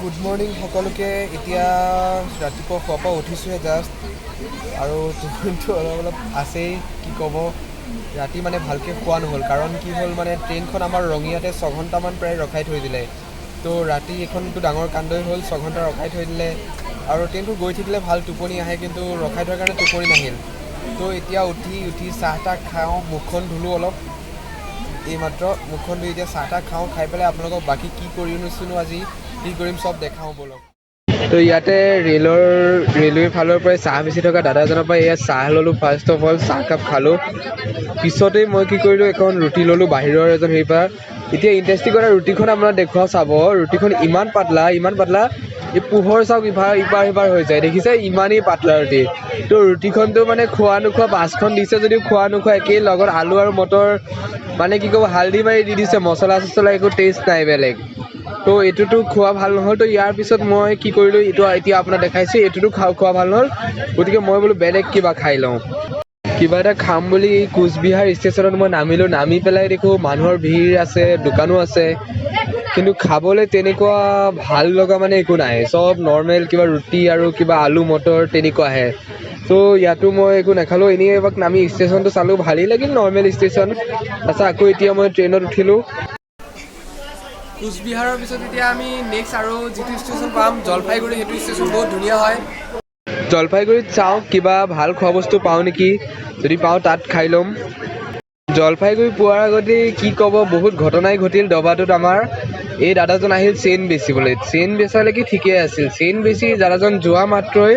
Good morning সকলোকে। এতিয়া ৰাতিপুৱা শোৱাৰ পৰা উঠিছোঁহে জাষ্ট আৰু টোপনিটো অলপ অলপ আছেই। কি ক'ব, ৰাতি মানে ভালকৈ শোৱা নহ'ল। কাৰণ কি হ'ল, মানে ট্ৰেইনখন আমাৰ ৰঙিয়াতে 6 ঘণ্টামান প্ৰায় ৰখাই থৈ দিলে। তো ৰাতি এইখনটো ডাঙৰ কাণ্ডই হ'ল, 6 ঘণ্টা ৰখাই থৈ দিলে। আৰু ট্ৰেইনটো গৈ থাকিলে ভাল টোপনি আহে, কিন্তু ৰখাই থোৱাৰ কাৰণে টোপনি নাহিল। তো এতিয়া উঠি উঠি চাহ তাহ খাওঁ, মুখখন ধুলোঁ অলপ এইমাত্ৰ। মুখখন ধুই এতিয়া চাহ তাহ খাওঁ, খাই পেলাই আপোনালোকক বাকী কি কৰিছিলোঁ, আজি কি কৰিম চব দেখাওঁ ব'লক। তো ইয়াতে ৰেলৱেৰ ফালৰ পৰাই চাহ বেচি থকা দাদাজনৰ পৰা এয়া চাহ ল'লোঁ। ফাৰ্ষ্ট অফ অল চাহকাপ খালোঁ। পিছতেই মই কি কৰিলোঁ, এখন ৰুটি ল'লোঁ বাহিৰৰ এজন হেৰিৰ পৰা। এতিয়া ইণ্টাৰেষ্টিং কথা, ৰুটিখন আপোনাক দেখুৱাওঁ, চাব। ৰুটিখন ইমান পাতলা, ইমান পাতলা, এই পোহৰ চাওক, ইপাৰ ইপাৰ সিপাৰ হৈ যায়, দেখিছে? ইমানেই পাতলা ৰুটি। তো ৰুটিখনটো মানে খোৱা নোখোৱা, 5খন দিছে যদিও খোৱা নোখোৱা একেই। লগত আলু আৰু মটৰ, মানে কি ক'ব, হালধি মাৰি দি দিছে, মছলা চছলা একো টেষ্ট নাই বেলেগ। তো এইটোতো খোৱা ভাল নহ'ল। তো ইয়াৰ পিছত মই কি কৰিলোঁ, এইটো এতিয়া আপোনাক দেখাইছোঁ। এইটোতো খোৱা ভাল নহ'ল, গতিকে মই বোলো বেলেগ কিবা খাই লওঁ। কিবা এটা খাম বুলি কোচবিহাৰ ষ্টেচনত মই নামিলোঁ। নামি পেলাই দেখোঁ মানুহৰ ভিৰ আছে, দোকানো আছে, কিন্তু খাবলৈ তেনেকুৱা ভাল লগা মানে একো নাই। চব নৰ্মেল কিবা ৰুটি আৰু কিবা আলু মটৰ তেনেকুৱাহে। ত' ইয়াতো মই একো নাখালোঁ, এনেই এপাক নামি ষ্টেচনটো চালোঁ, ভালেই লাগিল, নৰ্মেল ষ্টেচন। তাৰপিছত আকৌ এতিয়া মই ট্ৰেইনত উঠিলোঁ। কোচবিহাৰৰ পিছত এতিয়া আমি নেক্সট আৰু যিটো ষ্টেচন পাম, জলপাইগুৰি। সেইটো ষ্টেচন বহুত ধুনীয়া হয়। জলপাইগুৰিত চাওঁ কিবা ভাল খোৱা বস্তু পাওঁ নেকি। যদি পাওঁ তাত খাই ল'ম। জলপাইগুৰি পোৱাৰ আগতেই কি ক'ব, বহুত ঘটনাই ঘটিল দবাটোত। আমাৰ এই দাদাজন আহিল চেইন বেচিবলৈ। চেইন বেচালৈকে ঠিকেই আছিল। চেইন বেচি দাদাজন যোৱা মাত্ৰই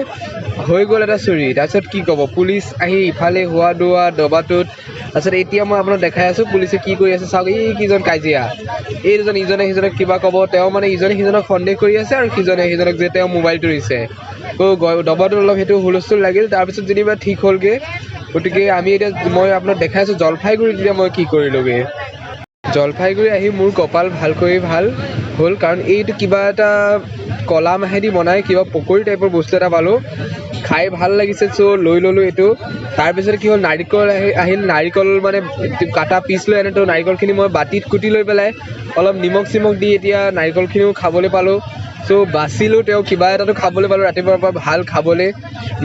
হৈ গ'ল এটা চুৰি। তাৰপিছত কি ক'ব, পুলিচ আহি ইফালে হোৱা দোৱা দবাটোত। তাৰপিছত এতিয়া মই আপোনাক দেখাই আছোঁ পুলিচে কি কৰি আছে, চাওক। এই কেইজন কাজিয়া, এই দুজন ইজনে সিজনক কিবা ক'ব, তেওঁ মানে ইজনে সিজনক সন্দেহ কৰি আছে আৰু সিজনে সিজনক যে তেওঁ মোবাইলটো দিছে। ত' দবাটোত অলপ সেইটো হুলস্থুল লাগিল। তাৰপিছত যেনিবা ঠিক হ'লগৈ। গতিকে আমি এতিয়া মই আপোনাক দেখাই আছোঁ জলপাইগুৰিত এতিয়া মই কি কৰিলোঁগৈ। জলপাইগুৰি আহি মোৰ কপাল ভালকৈ ভাল হ'ল, কাৰণ এইটো কিবা এটা কলা মাহেদি বনাই কিবা পকৰী টাইপৰ বস্তু এটা পালোঁ, খাই ভাল লাগিছে, চ' লৈ ল'লোঁ এইটো। তাৰপিছত কি হ'ল, নাৰিকল আহিল। নাৰিকল মানে কাটা পিচ লৈ আনে, তো নাৰিকলখিনি মই বাতিত কুটি লৈ পেলাই অলপ নিমখ চিমখ দি এতিয়া নাৰিকলখিনিও খাবলৈ পালোঁ। চ' বাচিলোঁ, তেওঁ কিবা এটাতো খাবলৈ পালোঁ ৰাতিপুৱাৰ পৰা ভাল খাবলৈ।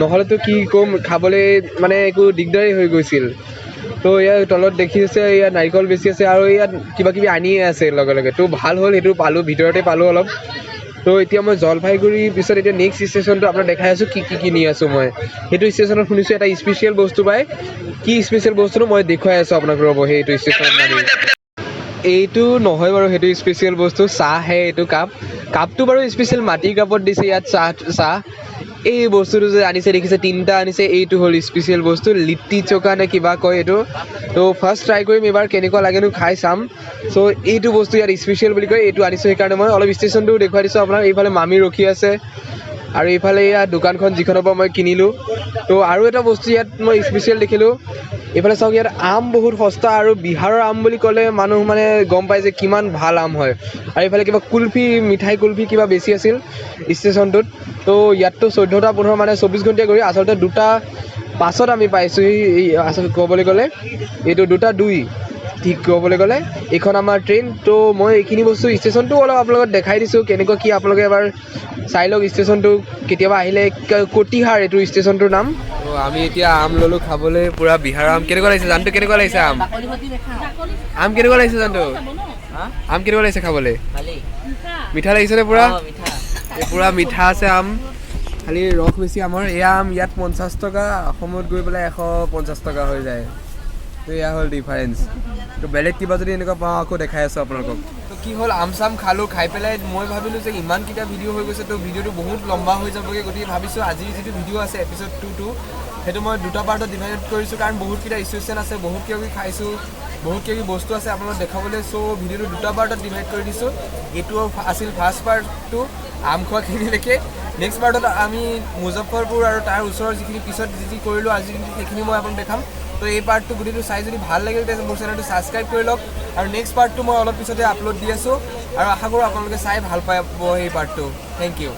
নহ'লেতো কি ক'ম, খাবলৈ মানে একো দিগদাৰেই হৈ গৈছিল। তো ইয়াৰ তলত দেখিছে, ইয়াত নাৰিকল বেছি আছে আৰু ইয়াত কিবা কিবি আনিয়ে আছে লগে লগে। তো ভাল হ'ল, সেইটো পালোঁ, ভিতৰতে পালোঁ অলপ। তো এতিয়া মই জলপাইগুৰিৰ পিছত এতিয়া নেক্সট ষ্টেচনটো আপোনাক দেখাই আছোঁ কি কি কিনি আছোঁ মই। সেইটো ষ্টেচনত শুনিছোঁ এটা স্পেচিয়েল বস্তু পায়। কি স্পেচিয়েল বস্তুটো মই দেখুৱাই আছোঁ আপোনাক, ৰ'ব। সেইটো ষ্টেচনত নামি এইটো নহয় বাৰু, সেইটো স্পেচিয়েল বস্তু চাহহে। এইটো কাপ, কাপটো বাৰু স্পেচিয়েল মাটিৰ কাপত দিছে ইয়াত চাহ। চাহ এই বস্তুটো যে আনিছে দেখিছে, তিনিটা আনিছে, এইটো হ'ল স্পেচিয়েল বস্তু, লিট্টি চোকা নে কিবা কয় এইটো। তো ফাৰ্ষ্ট ট্ৰাই কৰিম এইবাৰ, কেনেকুৱা লাগেনো খাই চাম। চ' এইটো বস্তু ইয়াত স্পেচিয়েল বুলি কয়, এইটো আনিছোঁ। সেইকাৰণে মই অলপ ষ্টেচনটো দেখুৱাই দিছোঁ আপোনাক। এইফালে মামী ৰখি আছে আৰু এইফালে ইয়াত দোকানখন যিখনৰ পৰা মই কিনিলোঁ। তো আৰু এটা বস্তু ইয়াত মই স্পেচিয়েল দেখিলোঁ, এইফালে চাওক, ইয়াত আম বহুত সস্তা আৰু বিহাৰৰ আম বুলি ক'লে মানুহ মানে গম পায় যে কিমান ভাল আম হয়। আৰু এইফালে কিবা কুলফি, মিঠাই কুলফি কিবা বেছি আছিল ষ্টেচনটোত। তো ইয়াততো 14টা 15, মানে 24 ঘণ্টীয়া কৰি আচলতে 2টা 5ত আমি পাইছোঁহি। এই আচলতে ক'বলৈ গ'লে এইটো 2টা 2, ঠিক ক'বলৈ গ'লে এইখন আমাৰ ট্ৰেইন। তো মই এইখিনি বস্তু ষ্টেচনটো অলপ আপোনালোকক দেখাই দিছোঁ কেনেকুৱা কি, আপোনালোকে এবাৰ চাই লওক ষ্টেচনটো কেতিয়াবা আহিলে। কটিহাৰ এইটো ষ্টেচনটোৰ নাম। তো আমি এতিয়া আম ল'লোঁ খাবলৈ, পূৰা বিহাৰৰ আম। কেনেকুৱা লাগিছে জানটো? কেনেকুৱা লাগিছে আম? আম কেনেকুৱা লাগিছে জানটো? আম কেনেকুৱা লাগিছে খাবলৈ? মিঠা লাগিছে নে পূৰা? এই পূৰা মিঠা আছে আম, খালি ৰস বেছি আমৰ। এয়া আম ইয়াত 50 টকা, অসমত গৈ পেলাই 150 টকা হৈ যায়। তো এয়া হ'ল ডিফাৰেঞ্চ। তো বেলেগ কিবা যদি এনেকুৱা পাওঁ আকৌ দেখাই আছোঁ আপোনালোকক। তো কি হ'ল, আম চাম খালোঁ, খাই পেলাই মই ভাবিলোঁ যে ইমানকেইটা ভিডিঅ' হৈ গৈছে, তো ভিডিঅ'টো বহুত লম্বা হৈ যাবগৈ। গতিকে ভাবিছোঁ আজিৰ যিটো ভিডিঅ' আছে এপিছ'ড 2টো, সেইটো মই দুটা পাৰ্টত ডিভাইড কৰিছোঁ, কাৰণ বহুতকেইটা ষ্টেচন আছে, বহুত কিবা কিবি খাইছোঁ, বহুত কিবা কিবি বস্তু আছে আপোনালোক দেখাবলৈ। চ' ভিডিঅ'টো দুটা পাৰ্টত ডিভাইড কৰি দিছোঁ। এইটো আছিল ফাৰ্ষ্ট পাৰ্টটো, আম খোৱাখিনিলৈকে। নেক্সট পাৰ্টত আমি মুজফ্ফৰপুৰ আৰু তাৰ ওচৰৰ যিখিনি পিছত যি যি কৰিলোঁ আজি, সেইখিনি মই আপোনাক দেখাম। তো এই পাৰ্টটো গোটেইটো চাই যদি ভাল লাগিল, তেতিয়া মোৰ চেনেলটো ছাবস্ক্ৰাইব কৰি লওক আৰু নেক্সট পাৰ্টটো মই অলপ পিছতে আপলোড দি আছোঁ আৰু আশা কৰোঁ আপোনালোকে চাই ভাল পাব এই পাৰ্টটো। Thank U.